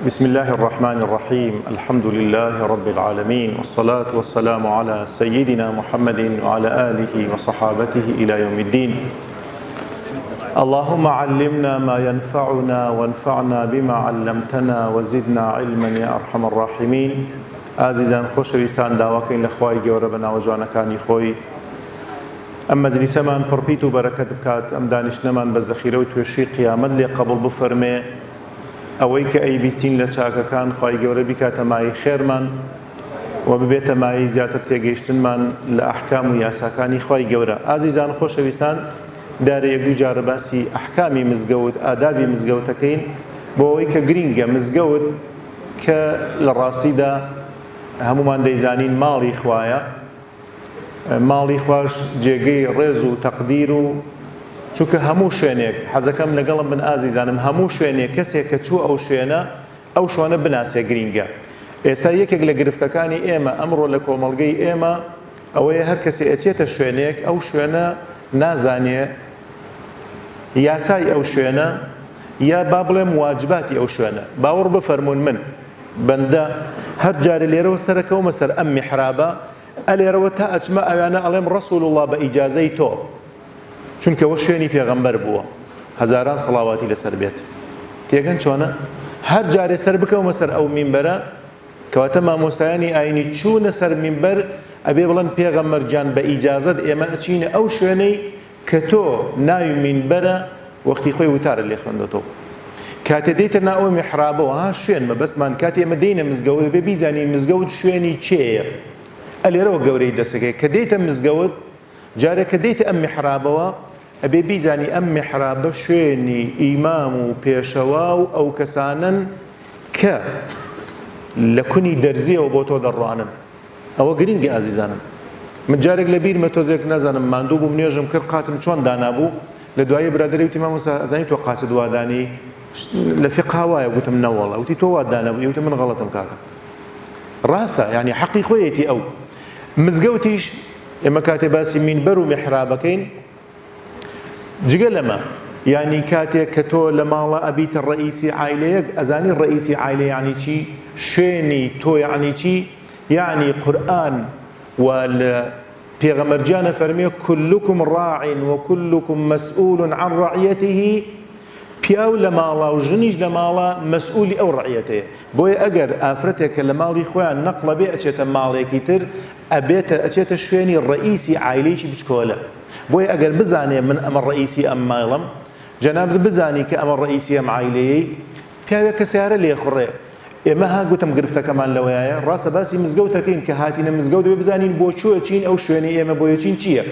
بسم الله الرحمن الرحيم الحمد لله رب العالمين والصلاة والسلام على سيدنا محمد وعلى آله وصحابته إلى يوم الدين اللهم علمنا ما ينفعنا وانفعنا بما علمتنا وزدنا علما يا أرحم الراحمين ئازیزان خۆشەویستان داواکەین لە خوای گەورە بە ناوە جوانەکانی خۆی ئەم مەجلیسەمان پڕپیت و بەرەکەت بکات ئەم دانیشتنەمان بە زەخیرە و توێشی قیامەت لێ قەبوڵ بفەرمێ ئەوەی کە ئەیبیستین لە چاکەکان خوای گەورە بیکاتە مایەی خێرمان و ببێتە مایەی زیاتر تێگەیشتنمان لە ئەحکام و یاساکانی خوای گەورە. ئازیزان خۆشەویستان دارە یەک دوو جارە باسی ئەحکامی مزگەوت ئادابی مزگەوتەکەین بۆ ئەوەی کە گرینگە مزگەوت کە لە ڕاستیدا هەمومان دەیزانین ماڵی خوایە ماڵی خواش جێگەی ڕێز و تەقدیر و چونکە هەموو شوێنێک حەزەکەم لەگەڵم بن ئازیزانم هەموو شوێنێک کەسێک کە چووە ئەو شوێنە ئەو شوانە بناسێ گرینگە ئێستا یەکێک لە گرفتەکانی ئێمە ئەمڕۆ لە کۆمەڵگەی ئێمە ئەوەیە هەر کەسێ ئەچێتە شوێنێک ئەو شوێنە نازانێ یاسای ئەو شوێنە یا با بڵێم واجباتی ئەو شوێنە باوەڕ بفەرمونون من بەندە هەر جارێ لێرەوە سەرەکەومە سەر ئەم میحرابە ئەلێرەوە تا ئەچمە ئەویانە ئەڵێم ڕەسول اللە بە ئیجازەی تۆ چونکە وە شوێنی پێغەمبەر بووە هەزاران سەڵاواتی لەسەر بێت تێگەن چۆنە هەر جارێ سەر بکەومە سەر ئەو مینبەرە کەواتە مامۆستایانی ئاینی چوونە سەر مینبەر ئەبێ بڵێن پێغەمبەر گیان بە ئیجازەت ئێمە ئەچینە ئەو شوێنەی کە تۆ ناوی مینبەرە وەختی خۆی وتارت لێ خوێندۆتەوە کاتێ دێیتە ناو ئەو میحرابەوە ها شوێن مەبەستمان کاتێ ئێمە دێینە مزگەوت دەبێ بیزانین مزگەوت شوێنی کێیە ئەلێرەوە گەورەی دەسەکەی کە دێیتە مزگەوت جارێ کە دێیتە ئەم میحرابەوە ئەبێ بیزانی ئەم میحرابە شوێنی ئیمام و پێشەوا و ئەو کەسانەن کە لە کونی دەرزیەوە بۆ تۆ دەڕوانن ئەوە گرینگە ئازیزانم من جارێک لە بیرمە تۆزێک نازانم ماندوو بووم نوێژم کرد قاچم چۆن دانابوو لە دوایی برادەری وتی مامۆستا ئەزانی تۆ قاچت وا دانی لە فقها وایە گوتم نەوەڵا وتی تۆ وا دانابوو وتم من غەڵەتم کاکە ڕاستە یعنی حەقی خۆیەتی ئەو مزگەوتیش ئێمە کاتێ باسی مینبەر و میحرابەکەین جگە لەمە یانی کاتێک کە تۆ لە ماڵە ئەبیتە ڕەئیسی عایلەیەک ئەزانی ڕەئیسی عایلە یانی چی شوێنی تۆ یانی چی یانی قورئان و لە پێغەمبەر گیان ئەفەرموێ کلکم راع و کلکم مسئول عن رعیته پیاو لە ماڵا و ژنیش لە ماڵا مەسئولی ئەو ڕەعیەتەیە بۆیە ئەگەر ئافرەتێک کە لە ماڵی خۆیان نەقڵە بێ ئەچێتە ماڵێکی تر ئەبێتە ئەچێتە شوێنی ڕەئیسی عایلەیەکی بچکۆلە بۆیە ئەگەر بزانێ من ئەمە ڕەئیسی ئەم ماڵەم جەنابت بزانی کە ئەمە ڕەئیسی ئەم عایلەیەی پیاوێک کە سیارە لێخوڕێ ئێمە ها گوتم گرفتەکەمان لەوەیە ڕاستە باسی مزگەوتەکەین کە هاتینە مزگەوت دەبێ بزانین بۆ کوێ چین ئەو شوێنی ئێمە بۆ چین چییە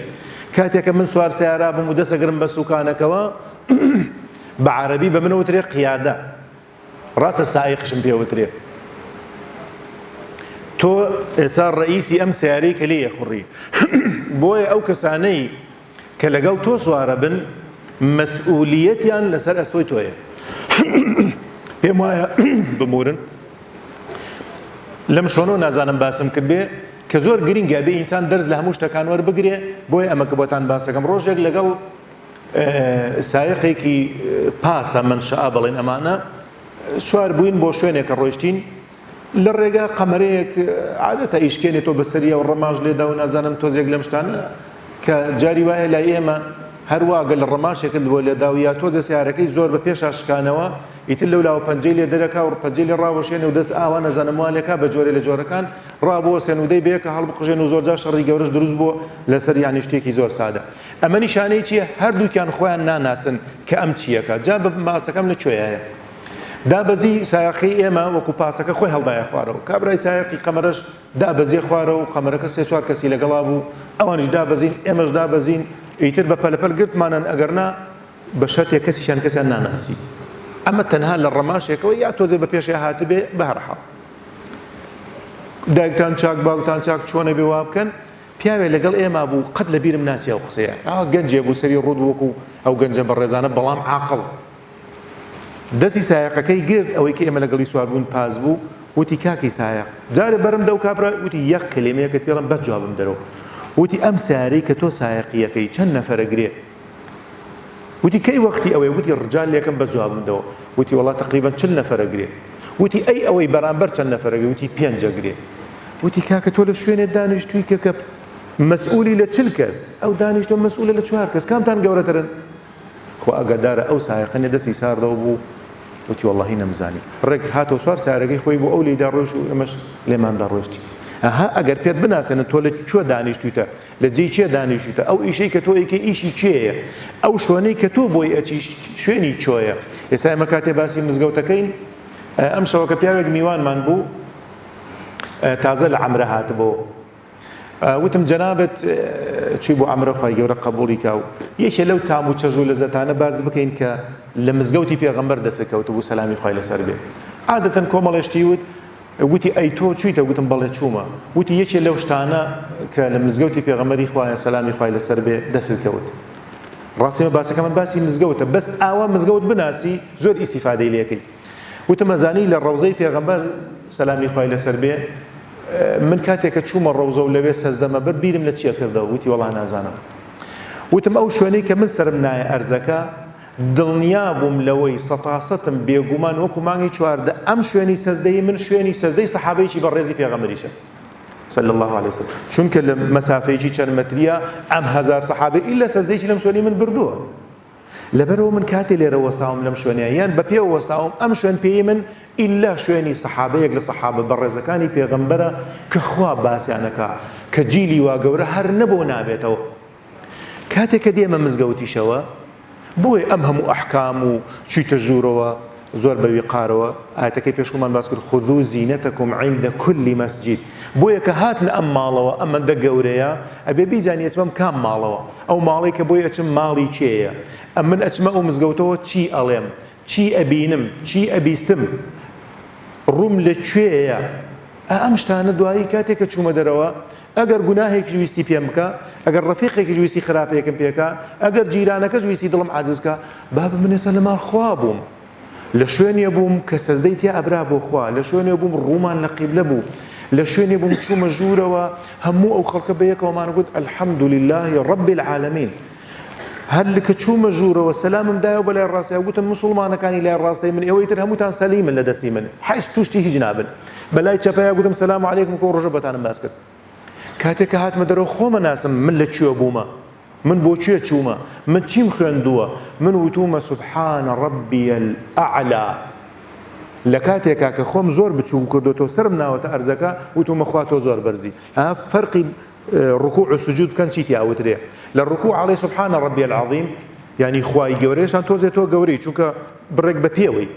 کاتێکە من سوار سیارە بووم و دەسەگرم بە سوکانەکەوە بە عەرەبی بە من وترێ قیادە ڕاستە سائیقشم پێ وترێ تۆ ئێستا ڕئیسی ئەم سیارەی کە لێ خوڕی بۆیە ئەو کەسانەی کە لەگەڵ تۆ سوارە بن مەسئولیەتیان لەسەر ئەستۆی تۆیە پێم وایە بمورن لەم شۆنەوە نازانم باسم کرد بێ کە زۆر گرنگە بێ ئینسان دەرز لە هەموو شتەکان وەربگرێ بۆیە ئەمە کە بۆتان باسەکەم ڕۆژێک لەگەڵ سایەقێکی پاسە منشا بڵێن ئەمانە سوار بووین بۆ شوێنێکە ڕۆیشتین لە ڕێگا قەمەرەیەک عادەتە ئیشکێنێتەوە بەسەریەوە ڕەماش لێدا و نازانم تۆزێک لەم شتانە کە جاری وایە لای ئێمە هەروا گەل ڕەماشێکت بۆ لێدا و یا تۆزێ سیارەکەی زۆر بە پێشا شکانەوە ئیتر لەولاوە پەنجەی لێ دەرەکا و پەنجەی لێ ڕاوەشێنێ و دەست ئاوا نەزانم وا لێکا بە جۆرێ لە جۆرەکان ڕابوەسێن و دەی بەیەکە هەڵبقژێن و زۆرجار شەڕی گەورەش دروست بووە لەسەر یانی شتێکی زۆر سادە ئەمە نیشانەی چییە؟ هەردووکیان خۆیان ناناسن کە ئەم چییەکە جا بە باسەکەم لە کوێیە دابەزی سایەقی ئێمە وەکو پاسەکە خۆی هەڵدایە خوارەوە کابرای سایەقی قەمەرەش دابەزیە خوارەوە و قەمەرەکە سێ چوار کەسی لەگەڵا بوو ئەوانیش دابەزین ئێمەش دابەزین ئیتر بە پەلەپەل گرتمانن ئەگەرنا بە شەرتێک کەسیشیان کەسیان ناناسی ئەمە تەنها لە ڕەماشێکەوە یا تۆزێ بە پێشێ هاتبێ بەهەرحاڵ دایکتان چاک باوکتان چاک چۆنە بێ وا بکەن پیاوێ لەگەڵ ئێمە بوو قەت لە بیرم ناچێ ئەو قسەیە گەنجێ بوو سەری ڕووت وەکو ئەو گەنجە بەڕێزانە بەڵام عاقڵ دەستی سایەقەکەی گرت ئەوەی کە ئێمە لەگەڵی سوار بووین پاس بوو وتی کاکی سایەق جارێ بەرم دەو کابرا وتی یەک کەلێمەیەکت پێڵم بەس جوابم دەرەوە وتی ئەم سیارەی کە تۆ سایەقیەکەی چەند نەفەرە گرێ وتی کەی وەختی ئەوەیە وتی ڕجال لێکم بەس جوابم دەوە وتی وەڵا تقریبا 40 نەفەرە گرێ. وتی ئەی ئەوەی بەرامبەر چەند نەفەرەگرێ؟ وتی پێنج ئەگرێ. وتی کاکە تۆ لە شوێنێ دانیشتووی کە کە مەسئولی لە چل کەس، ئەو دانیشتووە مەسئولە لە چوار کەس، کامتان گەورەترن؟ خوا ئاگادارە ئەو سایەقە نێ دەستی ساردەوە بوو، وتی وەڵاهی نەمزانی. ڕێک هاتەوە سوار سەیارەکەی خۆی بوو، ئەو لێیدا ڕۆیشت و ئێمەش لێماندا ڕۆیشتین. ئەها ئەگەر پێت بناسێنن تۆ لە کوێ دانیشتوویتە، لە جێی کێ دانیشتوویتە، ئەو ئیشەی کە تۆ ئەیکەی ئیشی کێیە، ئەو شوێنەی کە تۆ بۆی ئەچی شوێنی چۆیە. ئێستا ئێمە کاتێ باسی مزگەوتەکەین، ئەم شەوە کە پیاوێک میوانمان بوو تازە لە عەمرە هاتبۆوە، وتم جەنابت چووی بۆ عەمرە خوای گەورە قەبوڵی کا و یەکێ لەو تام و چەژ و لەزەتانە باس بکەین کە لە مزگەوتی پێغەمبەر دەست کەوتبوو سەلامی خوای لەسەر بێ. عادەتەن کۆمەڵێ شتی وت، وتی ئەی تۆ چوویتە؟ گوتم بەڵێ چوومە. وتی یەکێ لەو شتانە کە لە مزگەوتی پێغەمبەری خوایە سەلامی خوای لەسەر بێ دەستت کەوت. ڕاستی مە باسەکە من باسی مزگەوتە بەس ئاوا مزگەوت بناسی زۆر ئیسیفادەی لێکەی. وتم ئەزانی لە ڕەوزەی پێغەمبەر سەلامی خوای لەسەر بێ من کاتێک کە چوومە ڕەوزە و لەوێ سەجدەمە برد بیرم لە چیە کردەوە؟ وتی وەڵا نازانم. وتم ئەو شوێنەی کە من سەرم نایە ئەرزەکە دڵنیا بووم لەوەی سەتاسەتم بێگومان وەکو مانگی 14 ئەم شوێنی سەجدەی من شوێنی سەجدەی سەحابەیەکی بەڕێزی پێغەمبەریشە صلی الله علیه وسلم چونکە لە مەسافەیەکی چەند مەتریە ئەم هەزار سەحابە ئیلا سەجدەیەکی لەم شوێنی من بردووە لەبەرئەوە من کاتێ لێرە وەستاوم لەم شوێنە یان بە پێوە وەستاوم ئەم شوێن پێی من ئیلا شوێنی سەحابەیەک لە سەحابە بەڕێزەکانی پێغەمبەرە کە خوا باسیانەکا کە جیلی وا گەورە هەر نەبۆ نابێتەوە کاتێک کە دێمە مزگەوتیشەوە بۆیە ئەم هەموو ئەحکام و چویتە ژوورەوە زۆر بە ویقارەوە ئایەتەکەی پێشوومان باس کرد خذوا زینتکم عند كل مسجد بۆیە کە هاتنە ئەم ماڵەوە ئەمەندە گەورەیە ئەبێ بیزانی ئەچمەم کام ماڵەوە ئەو ماڵەی کە بۆی ئەچم ماڵی کێیە ئەمن ئەچمە ئەو مزگەوتەوە چی ئەڵێم چی ئەبینم چی ئەبیستم ڕووم لە کوێیە ئا ئەم شتانە دوایی کاتێک کە چوومە دەرەوە ئەگەر گوناهێکیش ویستی پێم بکا، ئەگەر ڕەفیقێکیش ویستی خراپەیەکم پێ کا، ئەگەر جیرانەکەش ویستی دڵم عاجز کا، بابە من ئێستا لە ماڵ خوا بووم، لە شوێنێ بووم کە سەجدەی تیا ئەبرا بۆ خوا، لە شوێنێ بووم ڕوومان لە قیبلە بوو، لە شوێنێ بووم چوومە ژوورەوە هەموو ئەو خەڵکە بەیەکەوەمان گوت الحمد للە رب العالمین. هەر کە چوومە ژوورەوە سەلامم دایەوە بە لای ڕاستیا گوتم موسڵمانەکانی لای ڕاستەی من ئێوەی تر هەمووتان سەلیمن لە دەستی من حەج تووشتی هیچ نابن بە لای چەپەیا گوتم سەلام عەلەیکم کە ڕۆژە بەتانم باس کرد کاتێک کە هاتمە دەرەوە خۆمە ناسم من لە کوێ بوومە من بۆ کوێ چوومە من چیم خوێندووە من وتومە سبحان ربی الأعلى لە کاتێکا کە خۆم زۆر بچووک کردو تۆ سەرم ناوەتە ئەرزەکە وتومە خوا تۆ زۆر بەرزی ها فەرقی ڕکوع و سجود بکەن چی تیا وترێ لە ڕکوع ئەڵێ سبحان ربی العظیم یعنی خوای گەورەیشان تۆزێ تۆ گەورەی چونکە بڕێک بە پێوەی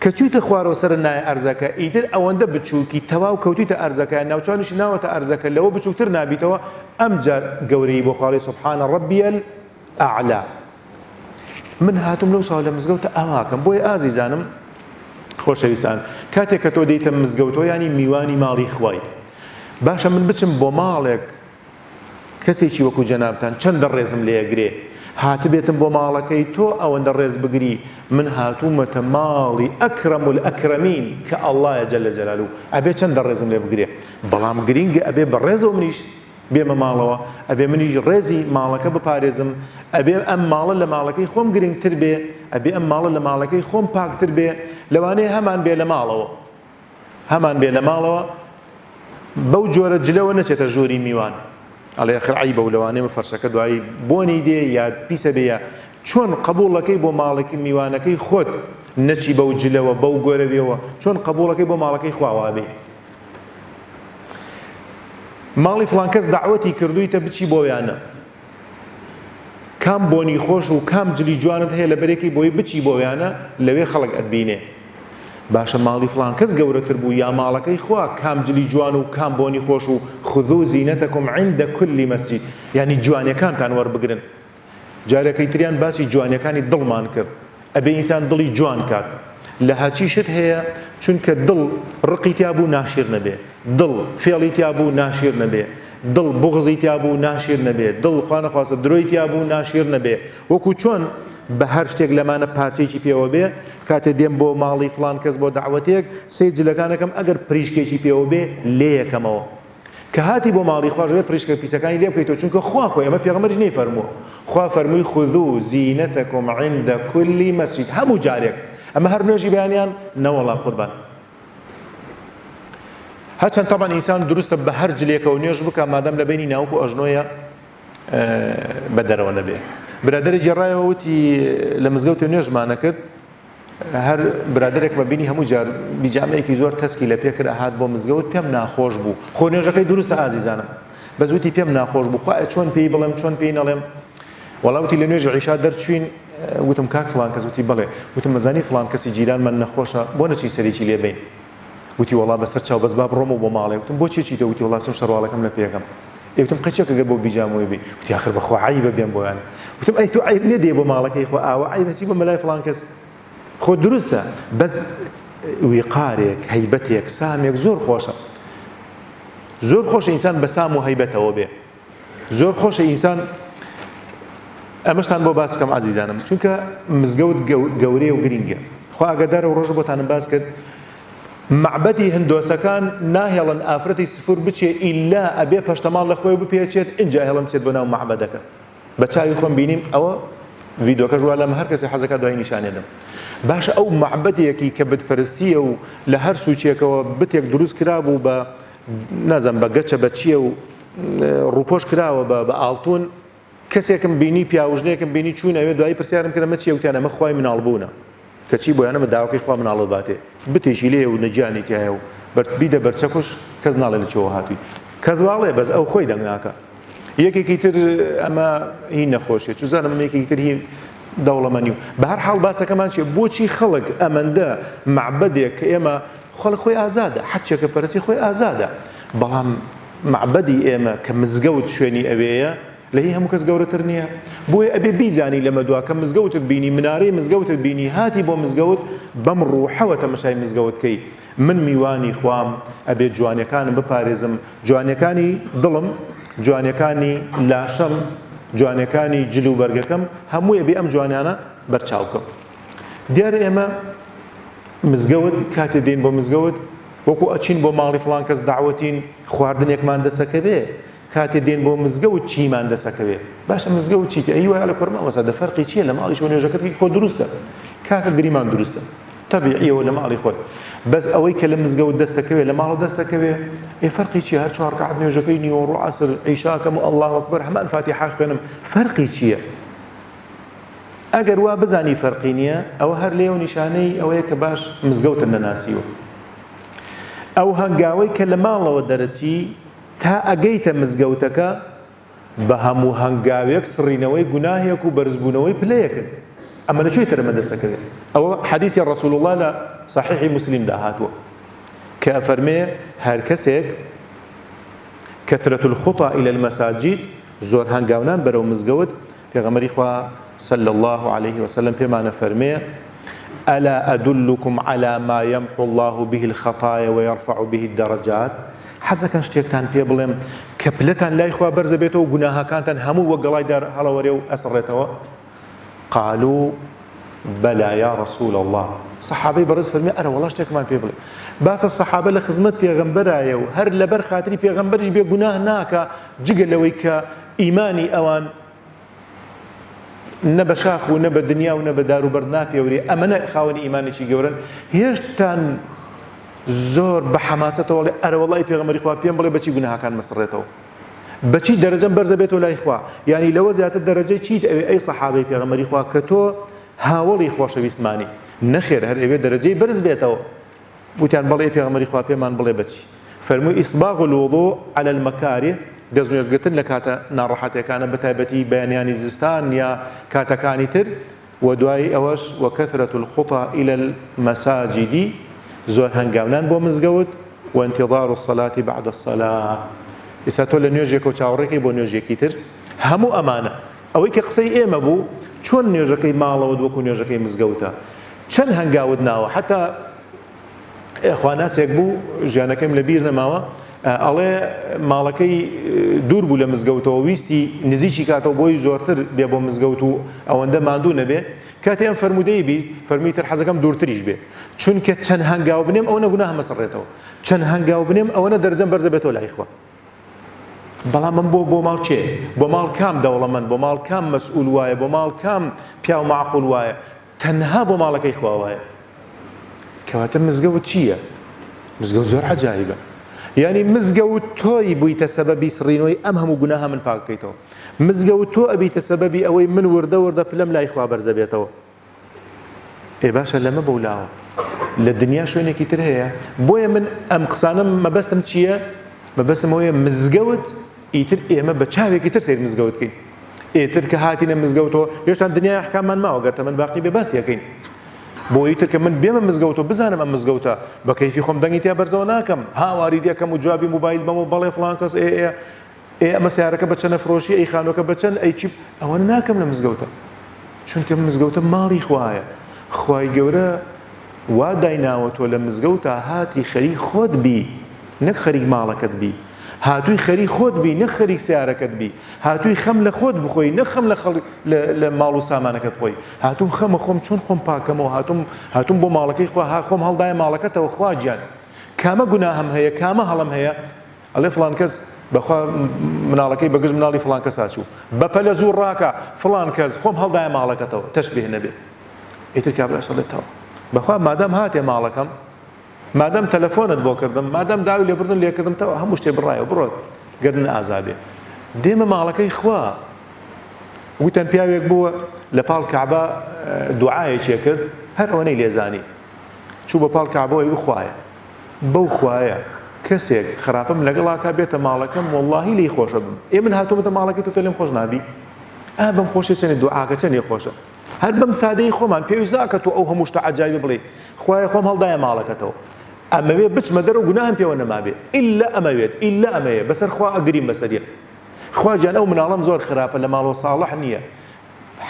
کە چویتە خوارەوە سەر نایە ئەرزەکە ئیتر ئەوەندە بچووکی تەواو کەوتیتە ئەرزەکە ناوچانیشی ناوەتە ئەرزەکە لەوە بچووکتر نابیتەوە ئەمجار گەورەی بۆ خاڵی سبحان ربی الأعلى من هاتوم لەو ساڵ لە مزگەوتە ئاواکەم بۆیە ئازیزانم خۆشەویستان کاتێک کە تۆ دێیتە مزگەوتەوە یانی میوانی ماڵی خوای باشە من بچم بۆ ماڵێک کەسێکی وەکو جەنابتان چەندە ڕێزم لێگرێ هاتبێتم بۆ ماڵەکەی تۆ ئەوەندە ڕێز بگری من هاتوومەتە ماڵی ئەکرەم الئەکرەمین کە ئەڵڵایە جل جلالە ئەبێ چەندە ڕێزم لێ بگرێ بەڵام گرینگە ئەبێ بە ڕێزەوە منیش بێمە ماڵەوە ئەبێ منیش ڕێزی ماڵەکە بپارێزم ئەبێ ئەم ماڵە لە ماڵەکەی خۆم گرنگتر بێ ئەبێ ئەم ماڵە لە ماڵەکەی خۆم پاکتر بێ لەوانەیە هەمان بێ لە ماڵەوە هەمان بێ لە ماڵەوە بەو جۆرە جلەوە نەچێتە ژووری میوان ئەڵێ ئەخر عەیبە و لەوانەیە فەرشەکە دوایی بۆنی دێ یا پیسە بێ یا چۆن قبوڵەکەی بۆ ماڵێکی میوانەکەی خۆت نەچی بەو جلەوە بەو گۆرەویەوە چۆن قبوڵەکەی بۆ ماڵەکەی خوا وابێ ماڵی فڵان کەس دەعوەتی کردوویتە بچی بۆ ویانە کام بۆنی خۆش و کام جلی جوانت هەیە لە بەرێکی بۆی بچی بۆ ویانە لەوێ خەڵک ئەتبینێ باشە ماڵی فڵان کەس گەورەتر بوو یا ماڵەکەی خوا کام جلی جوان و کام بۆنی خۆش و خذوا زینتکم عند كل مسجد یعنی جوانیەکانتان وەربگرن جارەکەی تریان باسی جوانیەکانی دڵمان کرد ئەبێ ئینسان دڵی جوان کات لە هەچی شت هەیە چونکە دڵ ڕقی تیا بوو ناشیر نەبێ دڵ فێڵی تیا بوو ناشیر نەبێ دڵ بوغزی تیا بوو ناشیر نەبێ دڵ خوا نەخواستە درۆی تیا بوو ناشیر نەبێ وەکو چۆن بە هەر شتێک لەمانە پارچەیەکی پێوە بێ کاتێ دێم بۆ ماڵی فڵان کەس بۆ دەعوەتێک سەیر جلەکانەکەم ئەگەر پریشکێکی پێوە بێ لێیەکەمەوە کە هاتی بۆ ماڵی خواش ئەبێ پریشکە پیسەکانی لێ بکەیتەوە چونکە خوا خۆی ئەمە پێغەمبەریش نەیفەرمووە خوا فەرمووی خذو زینتکم عند کل مسجد هەموو جارێک ئەمە هەر نوێژی بەیانیان نەوەڵا قوربان. هەرچەند تەبعەن ئینسان دروستە بە هەر جلێکەوە نوێژ بکا مادام لە بەینی ناوک و ئەژنۆیە بە دەرەوە نەبێ. برادەرێک گێڕایەوە وتی لە مزگەوتێ نوێژمان ئەکرد هەر برادەرێکمە بینی هەموو جار بیجامەیەکی زۆر تەسکی لە پێ کرد ئەهات بۆ مزگەوت پێم ناخۆش بوو خۆ نوێژەکەی دروستە ئازیزانم بەس وتی پێم ناخۆش بوو خوایە چۆن پێی بڵێم چۆن پێی نەڵێم وەڵا وتی لە نوێژی عیشا دەرچوین وتم کاک فڵان کەس وتی بەڵێ وتم مەزانی فڵان کەسی جیرانمان نەخۆشە بۆ نەچین سەرێکی لێ بەین وتی وەڵا بەسەر چاو بەس با بڕۆمەوە بۆ ماڵێ وتم بۆچی چیتەوە وتی وەڵا چم شەرواڵەکەم لە پێکەم ئێ وتم قەی چەکە گەر بۆ بیجامەوەی بی وتی ئاخر بەخوا عەیبە بێم بۆیان وتم ئەی تۆ عەیب نیە دێ بۆ ماڵەکەی خۆ ئاوا عەیبە چی بۆ مەلای فڵان کەس خۆ دروستە بەس ویقارێک هەیبەتێک سامێک زۆر خۆشە زۆر خۆشە ئینسان بە سام و هەیبەتەوە بێ زۆر خۆشە ئینسان ئەمەشتان بۆ باس بکەم ئازیزانم چونکە مزگەوت گەورەیە و گرینگە خوا ئاگادارە و ڕۆژ بۆتانم باس کرد مەعبەدی هندۆسەکان ناهێڵن ئافرەتی سفور بچێ ئیلا ئەبێ پەشتەماڵ لە خۆی بپێچێت ئینجا ئەهێڵن بچێت بۆ ناو مەعبەدەکە بە چاوی خۆم بینیم ئەوە ڤیدۆکەش وا لەم هەر کەسی حەزەکە دوای نیشانێدم باشە ئەو مەعبەدێکی کە بتپەرستیە و لە هەر سوچێکەوە بتێک دروست کرابوو بە نازم بە گەچە بە چییە و ڕوپۆش کراوە بە ئاڵتون کەسێکم بینی پیاوژنێکم بینی چوون ئەوێ دوایی پرسیارم کرد ئەمە چیە وتیان ئەمە خوای مناڵ بوونە کەچی بۆیان ئەمە داواکەی خوا مناڵت باتێ بتێکی لێیە و نەگیانی تیایە و بەر بیدە بەر چەکوش کەس ناڵێ لە کوێوە هاتووی کەس واڵێ بەس ئەو خۆی دەنگ ناکا یەکێکی تر ئەمە هی نەخۆشیە چوزانم ئەمە یەکێکی تر هی دەوڵەمەنی و بە هەر حاڵ باسەکەمان چیە بۆچی خەڵک ئەمەندە مەعبەدێک کە ئێمە خەڵک خۆی ئازادە حەچێکە پەرسی خۆی ئازادە بەڵام مەعبەدی ئێمە کە مزگەوت شوێنی ئەوێیە لە هی هەموو کەس گەورەتر نییە؟ بۆیە ئەبێ بیزانی لەمە دوا کە مزگەوتت بینی منارەی مزگەوتت بینی هاتی بۆ مزگەوت بەم ڕوحەوە تەمەشای مزگەوت کەی من میوانی خوام ئەبێ جوانیەکانم بپارێزم جوانیەکانی دڵم جوانیەکانی لاشەم جوانیەکانی جل و بەرگەکەم هەمووی ئەبێ ئەم جوانیانە بەرچاو کەم دیارە ئێمە مزگەوت کاتێ دێین بۆ مزگەوت وەکو ئەچین بۆ ماڵی فڵان کەس دەعوەتین خواردنێکمان دەسەکەوێ کاتێ دێن بۆ مزگەوت چیمان دەسەکەوێ باشە مزگەوت چیتە ئەی وایە لە کورە مامۆستا دە فەرقی چییە لە ماڵی شۆ نوێژەکەت خۆ دروستە کاکە گریمان دروستە تەبیعیەوە لە ماڵی خۆت بەس ئەوەی کە لە مزگەوت دەستەکەوێ لە ماڵ دەستەکەوێ ئێ فەرقی چییە هەر چوار ڕکعات نوێژەکەی نیوەڕۆ عەسر عیشاکەم و ئەڵڵاهو ئەکبەر هەمان فاتیحا خوێنم فەرقی چییە ئەگەر وا بزانی فەرقی نییە ئەوە هەر لێو نیشانەی ئەوەیە کە باش مزگەوتت نەناسیوە ئەو هەنگاوەی کە لە ماڵەوە دەرەچی تا ئەگەیتە مزگەوتەکە بە هەموو هەنگاوێک سڕینەوەی گوناهێک و بەرزبوونەوەی پلەیەکت ئەمە لە کوێی تەرمە دەسەکەوێت ئەوە حەدیسی ڕەسول اللە لە صحیحی مسلمدا هاتووە کە ئەفەرمێ هەر کەسێک کثرة الخطى إلى المساجد زۆر هەنگاونان بەرەو مزگەوت پێغەمبەری خوا صلی اللە علیه وسلم پێمان ئەفەرمێ، الا ادلکم علی ما یمحو اللە به الخطایا ویرفع به الدرجات، حەزەکەن شتێکتان پێ بڵێم کە پلەتان لای خوا بەرزەبێتەوە و گوناهەکانتان هەموو وەک گەڵای دار هەڵەوەرێ و ئەسڕێتەوە؟ قالوا بلی یا رسول اللە، سەحابەی بەڕێز فەرمی ئەرەوەڵا شتێکمان پێ بڵێ. باسە سەحابە لە خزمەت پێغەمبەرایە و هەر لەبەر خاتری پێغەمبەریش بێ گوناه ناکا جگە لەوەی کە ئیمانی ئەوان نە بە شاخ و نە بە دنیا و نە بە دار و بەرد ناپێورێ، ئەمەنە خاوەنی ئیمانێکی گەورەن، هێشتان زۆر بە حەماسەتەوە ئەڵێ ئەرەوەڵا ئەی پێغەمبەری خوا پێم بڵێ بەچی گوناهەکانم ئەسڕێتەوە، بەچی دەرەجەم بەرزە بێتەوە لای خوا، یانی لەوە زیاتر دەرەجەی چیت ئەوێ ئەی سەحابەی پێغەمبەری خوا کە تۆ هاوەڵی خۆشەویستمانی، نەخێر هەر ئەوێ دەرەجەی بەرز بێتەوە. وتیان بەڵێ ئەی پێغەمبەری خوا پێمان بڵێ بەچی؟ فەرمووی اسباغ الوضوء علی المکاره دەستنوێژگرتن لە کاتە ناڕەحەتێکانە بەتایبەتی بەیانیانی زستان یا کاتەکانی تر و دوای ئەوەش وکثرة الخطی الی المساجد زۆر هەنگاونان بۆ مزگەوت وانتظار الصلاة بعد الصلاة ئیستا تۆ لە نوێژێکەوە چاوەڕێکەی بۆ نوێژێکی تر هەموو ئەمانە ئەوەی کە قسەی ئێمە بوو چۆن نوێژەکەی ماڵەوەت وەکو نوێژەکەی مزگەوتە چەند هەنگاوت ناوە حتا خواناسێک بوو ژیانەکەیم لە بیر نەماوە ئەڵێ ماڵەکەی دوور بوو لە مزگەوتەوە ویستی نزیکی کاتەوە بۆی زۆرتر بێ بۆ مزگەوت و ئەوەندە ماندوو نەبێ کاتێ ئەم فەرموودەی 20 فەرمی تر حەزەکەم دوورتریش بێ چونکە چەند هەنگاو بنێم ئەوەنە گوناهم ئەسڕێتەوە چەند هەنگاو بنێم ئەوەنە دەرجەم بەرزە بێتەوە لای خوا بەڵام من بۆ بۆ ماڵ کێ بۆ ماڵ کام دەوڵەمەند بۆ ماڵ کام مەسئول وایە بۆ ماڵ کام پیاو معقول وایە تەنها بۆ ماڵەکەی خوا وایە. کەواتە مزگەوت چییە؟ مزگەوت زۆر عەجایبە. یانی مزگەوت تۆی بوویتە سەبەبی سڕینەوەی ئەم هەموو گوناهە من پاک بکەیتەوە. مزگەوت تۆ ئەبیتە سەبەبی ئەوەی من وردە وردە پلەم لای خوا بەرزەبێتەوە. ئێ باشە لەمە بەولاوە لە دنیا شوێنێکی تر هەیە؟ بۆیە من ئەم قسانەم مەبەستم چییە؟ مەبەستم ئەوەیە مزگەوت ئیتر ئێمە بە چاوێکی تر سەیر مزگەوت بکەین. ئیتر کە هاتینە مزگەوتەوە هێشتان دنیای ئەحکاممان ماوە گەر تەمەن باقی بێ باسی ئەکەین. بۆ ئیتر کە من بێمە مزگەوت و بزانم ئەم مزگەوتە بە کەیفی خۆم دەنگی تیا بەرزەوە ناکەم، هاواری دەکەم و جوابی موبایل بەم و بەڵێ فڵان کەس ئێ ئێ ئێ ئەمە سەیارەکە بە چەنە فرۆشی ئەی خانوەکە بە چەند ئەی چی ئەوانە ناکەم لە مزگەوتە چونکە مزگەوتە ماڵی خوایە خوای گەورە وا دایناوە تۆ لە مزگەوتا هاتی خەریک خۆت بی نەک خەریک ماڵەکەت بی هاتووی خەریک خۆت بی نەک خەریک سیارەکەت بی هاتووی خەم لە خۆت بخۆی نەک خەم لە خەڵ لە ماڵ و سامانەکەت بخۆی هاتووم خەمە خۆم چۆن خۆم پاکەمەوە هاتووم هاتووم بۆ ماڵەکەی خوا ها خۆم هەڵدایە ماڵەکەتەوە خوا گیان کامە گوناهم هەیە کامە هەڵەم هەیە ئەڵێ فڵان کەس بەخوا مناڵەکەی بەگژ مناڵی فڵان کەسا چوو بەپەلە زوو ڕاکە فڵان کەس خۆم هەڵدایە ماڵەکەتەوە تەشبیه نەبێ ئیتر کابراش ئەڵێ تەواو بەخوا مادام هاتێ ماڵەکەم مادام تەلەفۆنت بۆ کردم مادام داوی لێبوردن لێکردم تەواو هەموو شتێ بڕایەوە بڕۆ گەردن ئازابێ دێمە ماڵەکەی خوا وتەن پیاوێک بووە لە پاڵ کەعبە دوعایەکی کرد هەر ئەوەنەی لێزانی چوو بە پاڵ کەعبەوە خوایە بەو خوایە کەسێک خراپەم لەگەڵا کا بێتە ماڵەکەم وەڵاهی لێی خۆشە بم ئێ من هاتوومەتە ماڵەکەی تۆ تۆ لێم خۆش نابی ئا بەم خۆشی چەنێ دوعاکە چەنێ خۆشە هەر بەم سادەی خۆمان پێویست ناکە تۆ ئەو هەموو شتە عەجایبە بڵێی خوایە خۆم هەڵدایە ماڵەکەتەوە ئەمەوێ بچمە دەرەوە گوناهم پێوە نەمابێ ئیلا ئەمەوێت ئیلا ئەمەیە بەسەر خوا ئەگریم بەسەریە خوا گیان ئەو مناڵەم زۆر خراپە لە ماڵەوە ساڵح نییە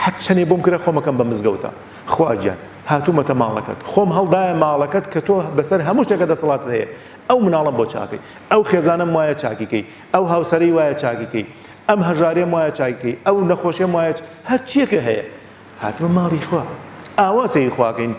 حەد چەنێ بۆم کرا خۆم ئەکەم بە مزگەوتا خوا گیان هاتوومەتە ماڵەکەت خۆم هەڵدایە ماڵەکەت کە تۆ بەسەر هەموو شتێکە دەسەڵاتت هەیە ئەو مناڵەم بۆ چاکەی ئەو خێزانەم وایە چاکی کەی ئەو هاوسەرەی وایە چاکی کەی ئەم هەژارێم وایە چاکی کەی ئەو نەخۆشێم وایە هەرچیەکە هەیە هاتمە ماڵی خوا ئاوا سەیری خواکەین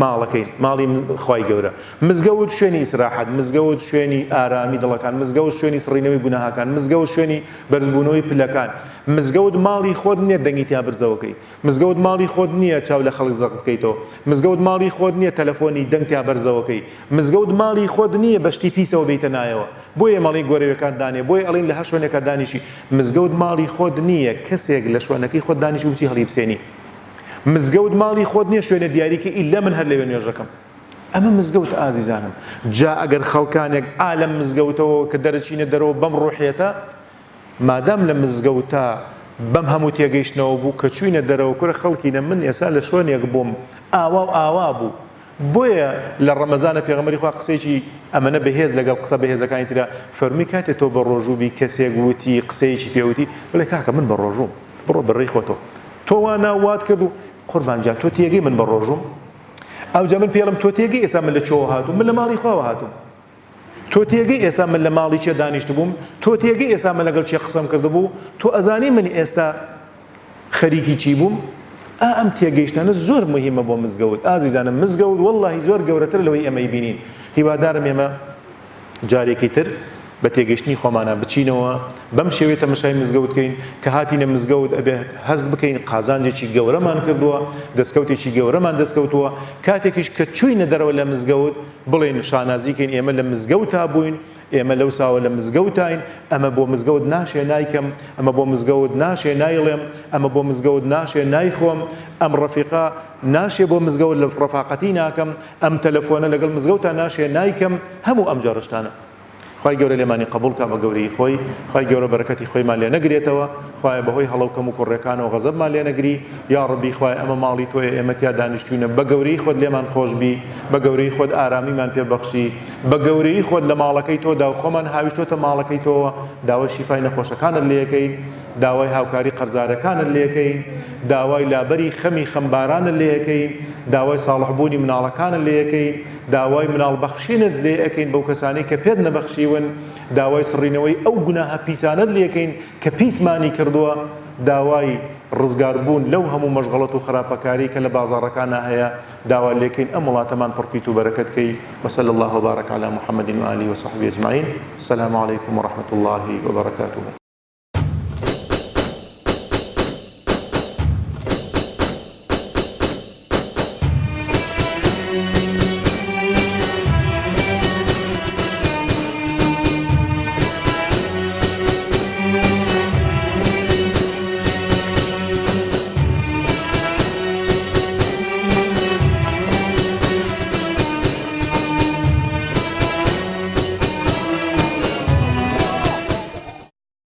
ماڵەکەین ماڵی خوای گەورە مزگەوت شوێنی ئیسراحەت مزگەوت شوێنی ئارامی دڵەکان مزگەوت شوێنی سڕینەوەی گوناهەکان مزگەوت شوێنی بەرزبوونەوەی پلەکان مزگەوت ماڵی خۆت نییە دەنگی تیا برزەوەکەی مزگەوت ماڵی خۆت نییە چاو لە خەڵک زەق بکەیتەوە مزگەوت ماڵی خۆت نییە تەلەفۆنی دەنگ تیا بەرزەوەکەی مزگەوت ماڵی خۆت نییە بە شتی پیسەوە بێیتە نایەوە بۆیە مەڵی گۆرەویەکان دانێ بۆیە ئەڵێن لە هەر شوێنێکا دانیشی مزگەوت ماڵی خۆت نییە کەسێک لە شوێنەکەی خۆت دانیشی و بچی هەڵیبسێنی مزگەوت ماڵی خۆت نییە شوێنێ دیاریکە ئیلا من هەر لەوێ نوێژەکەم ئەمە مزگەوتە ئازیزانم جا ئەگەر خەڵکانێک ئا لەم مزگەوتەوە کە دەرەچینە دەرەوە بەم ڕوحیەتە مادام لە مزگەوتا بەم هەموو تێگەیشتنەوە بوو کە چوینە دەرەوە کورە خەڵکینە من ئێسا لە شوێنێک بووم ئاوا و ئاوا بوو بۆیە لە ڕەمەزانە پێغەمبەری خوا قسەیەکی ئەمەنە بەهێز لەگەڵ قسە بەهێزەکانی ترا فەرمووی کاتێ تۆ بە ڕۆژوو بی کەسێک وتی قسەیەکی پێ وتی بڵێ کاکە من بە ڕۆژووم بڕۆ بە ڕێی خۆتەوە تۆ وا نا وات کرد و قوربان گیان تۆ تێگەی من بە ڕۆژووم ئەوجا من پێڵم تۆ تێگەی ئێستا من لە کوێوە هاتووم من لە ماڵی خواوە هاتووم تۆ تێگەی ئێستا من لە ماڵی کێ دانیشتبووم؟ تۆ تێگەی ئێستا من لەگەڵ کێ قسەم کردبوو؟ تۆ ئەزانی من ئێستا خەریکی چی بووم؟ ئا ئەم تێگەیشتنانە زۆر موهیمە بۆ مزگەوت ئازیزانم مزگەوت وەڵڵاهی زۆر گەورەترە لەوەی ئێمە ئەیبینین هیوادارم ئێمە جارێکی تر بە تێگەیشتنی خۆمانە بچینەوە بەم شێوەیە تەمەشای مزگەوت کەین کە هاتینە مزگەوت ئەبێ هەست بکەین قازانجێکی گەورەمان کردووە دەستکەوتێکی گەورەمان دەستکەوتووە کاتێکیش کە چووینە دەرەوە لە مزگەوت بڵێین شانازی کەین ئێمە لە مزگەوتا بووین، ئێمە لەوساوە لە مزگەوتاین، ئەمە بۆ مزگەوت ناشێ نایکەم، ئەمە بۆ مزگەوت ناشێ نایڵێم، ئەمە بۆ مزگەوت ناشێ نایخۆم، ئەم ڕەفیقە ناشێ بۆ مزگەوت لە ڕەفاقەتی ناکەم، ئەم تەلەفۆنە لەگەڵ مزگەوتا ناشێ نایکەم، هەموو ئەم جۆرە شتانە. خوای گەورە لێمانی قبوڵ کا بە گەورەیی خۆی، خوای گەورە بەرەکەتی خۆیمان لێ نەگرێتەوە، خوایە بەهۆی هەڵە و کەم و کوڕیەکانەوە غەزەبمان لێ نەگری، یاڕەبی خوایە ئەمە ماڵی تۆیە ئێمە تیا دانیشتوینە بە گەورەیی خۆت لێمان خۆش بی، بە گەورەیی خۆت ئارامیمان پێ بەخشی، بە گەورەیی خۆت لە ماڵەکەی تۆدا و خۆمان هاویشتۆتە ماڵەکەی تۆوە داوای شیفای نەخۆشەکانت لێ ئەکەین، داوای هاوکاری قەرزارەکانت لێ ئەکەین، داوای لابەری خەمی خەمبارانت لێ ئەکەین، داوای ساڵح بوونی مناڵەکانت لێ ئەکەین، داوای مناڵ بەخشینت لێ ئەکەین بەو کەسانەی کە پێت نەبەخشیون، داوای سڕینەوەی ئەو گوناهە پیسانەت لێ ئەکەین کە پیسمانی کردووە، داوای ڕزگار بوون لەو هەموو مەشغەڵەت و خراپەکاری کە لە بازاڕەکانا هەیە داوا لێکەین ئەم وڵاتەمان پڕ پیت و بەرەکەت کەی وصلی اللە وبارک علی محمد و آله وصحبه اجمعین السلام علیکم ورحمة اللە وبرکاته.